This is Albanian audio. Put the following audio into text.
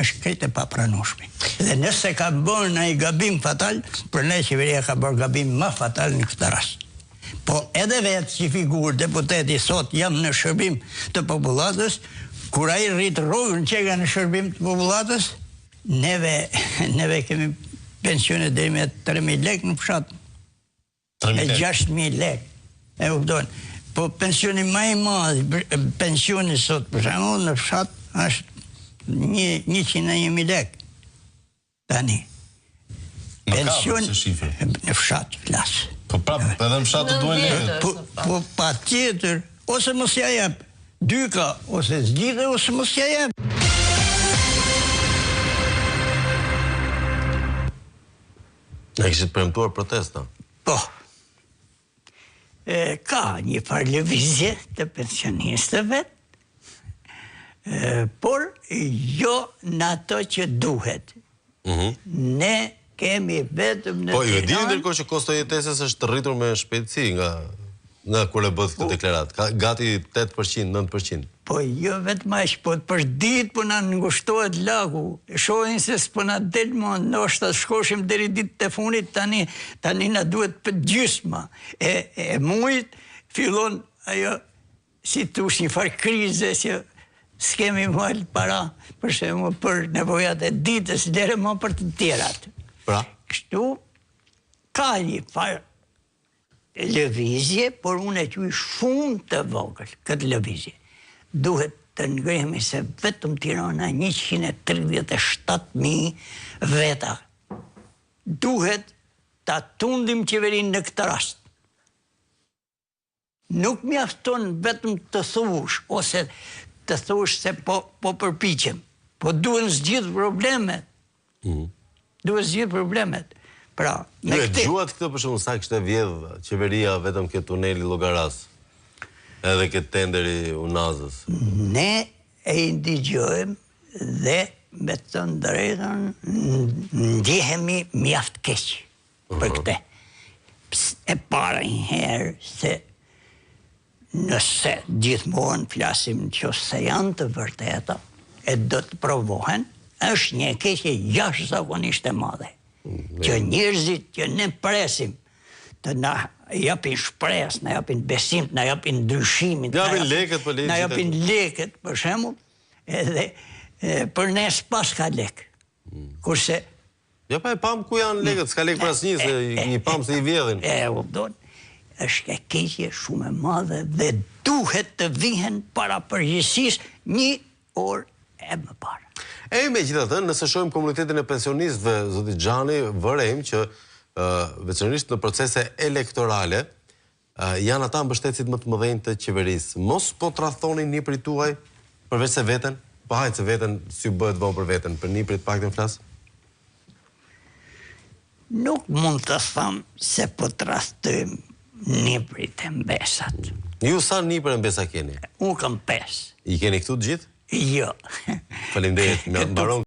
Është krejt e papranueshme. Dhe nëse ka bërë ndonjë gabim fatal, për ne qeveria ka bërë gabim më fatal në këtë rast. Po edhe vetë si figurë deputeti sot jam në shërbim të popullatës, kur ai rrit rrogën qenka në shërbim të popullatës, neve neve kemi pensione deri me 3000 lekë në fshat. Me 6000 lekë. E kupton? Po pensioni më i madh, pensioni sot për shembull në fshat është një 101.000 lekë. Tani. Pension në fshat flas. Po prap, edhe në fshat të duhen lekët. Po, po patjetër, ose mos ja jep. Dy ka, ose zgjidhe ose mos ja jep. Na kishit premtuar protesta. Po. E, ka një farë lëvizje të pensionistëve, e, por jo në ato që duhet. Mm -hmm. Ne kemi vetëm në Po, ju e dini ndërkohë që kosto e jetesës është rritur me shpejtësi nga nga kur e bëtë këtë po. deklaratë. Ka gati 8%, 9%. Po jo vetëm aq, po për ditë po na ngushtohet laku. Shohin se s'po na del më, ndoshta shkoshim deri ditët e fundit, tani tani na duhet për gjysma e e mujit fillon ajo si thush një farë krize që s'kemi më para, për shembull për nevojat e ditës, lere më për të tjerat. Pra? Kështu ka një farë lëvizje, por unë e quaj shumë të vogël këtë lëvizje. Duhet të ngrehemi se vetëm Tirana 137.000 veta. Duhet ta tundim qeverinë në këtë rast. Nuk mjafton vetëm të thush ose të thush se po po përpiqem. Po duhen zgjidh problemet. Mm. Duhen zgjidh problemet. Pra, me këtë... Ju e dëgjuat këtë për shembull sa kishte vjedh qeveria vetëm ke tuneli i Llogarasë, edhe ke tenderi i Unazës. Ne e i ndigjojmë dhe me të drejtën ndjehemi mjaft keq për këtë. E para një herë se Nëse gjithmonë flasim në qoftë se janë të vërteta e do të provohen, është një e keqe jashtëzakonisht e madhe. Që njerëzit që ne presim të na japin shpresë, na japin besim, na japin ndryshimin, na japin lekët për na japin lekët për shembull, edhe për ne s'paska lekë. Mm. Kurse Jo pa e pam ku janë lekët, s'ka lekë për asnjë, se i pam se i vjedhin. E, kupton, është e keqe shumë e madhe dhe duhet të vihen para përgjegjësisë një orë e më parë. E megjithatë, nëse shohim komunitetin e pensionistëve, zoti Xhani, vërejmë që veçanërisht në procese elektorale, Janë ata mbështetësit më të mëdhenj të qeverisë. Mos po tradhtoni nipërit tuaj, përveç se veten? Po hajt se veten s'ju bëhet vonë për veten, për nipërit të paktën flas. Nuk mund të them se po tradhtojmë nipërit e mbesat. Ju sa nipër e mbesa keni? Unë kam 5. I keni këtu të gjithë? Jo. Faleminderit, më mbaron.